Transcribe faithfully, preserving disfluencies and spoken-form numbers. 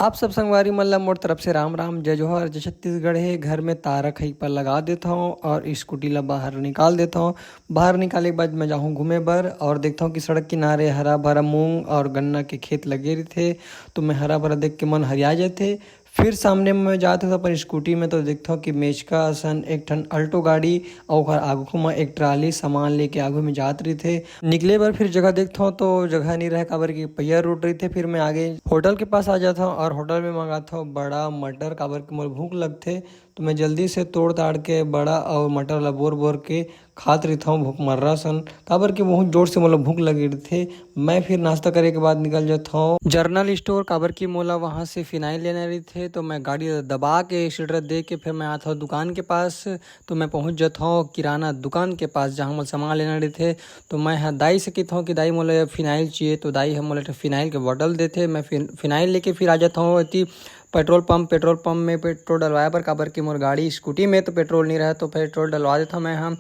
आप सब संगवारी मन ला मोर तरफ से राम राम, जय जोहार, जय छत्तीसगढ़ हे। घर में तारा खई पर लगा देथव और स्कूटी ला बाहर निकाल देथव। बाहर निकाले के बाद मैं जाहूँ घूमे बर और देखथव कि सड़क किनारे हरा भरा मूंग और गन्ना के खेत लगे रहिथे, तो मैं हरा भरा देख के मन हरिया जाथे। फिर सामने में जात हूँ अपन स्कूटी में, तो देखथव कि मेचका असन एक ठन अल्टो गाड़ी और ओकर आगू में एक ट्राली सामान लेके आगू में जात रहिथे। निकले बर फिर जगह देखथव तो जगह नहीं रहे, काबर कि पहिया रोड रहिथे। फिर मैं आगे होटल के पास आ जाथव और होटल में मंगाथव बड़ा मटर, काबर कि मोर भूख लगथे। तो मैं जल्दी से तोड़ ताड़ के बड़ा और मटर ला बोर बोर के खात रहिथव भूख मर्रा सन, काबर कि बहुत जोर से मोला भूख लगे रहिथे। मैं फिर नाश्ता करे के बाद निकल जाथव जनरल स्टोर, काबर कि मोला वहाँ से फिनाइल लेना रहिथे। तो मैं गाड़ी ला दबा के एक्सीटर दे के फिर मैं आथव दुकान के पास। तो मैं पहुँच जाथव किराना दुकान के पास, जहाँ मोला सामान लेना रहिथे। तो मैं ह दाई से कहिथव कि दाई, मोला फिनाइल चाहिए। तो दाई ह मोला एक ठो फिनाइल के बॉटल देथे। मैं फिन-, फिनाइल लेके फिर आ जाथव एती पेट्रोल पंप। पेट्रोल पंप में पेट्रोल डलवाए बर, काबर कि मोर गाड़ी स्कूटी में तो पेट्रोल नहीं रहे, तो पेट्रोल डलवा देथव मैं ह।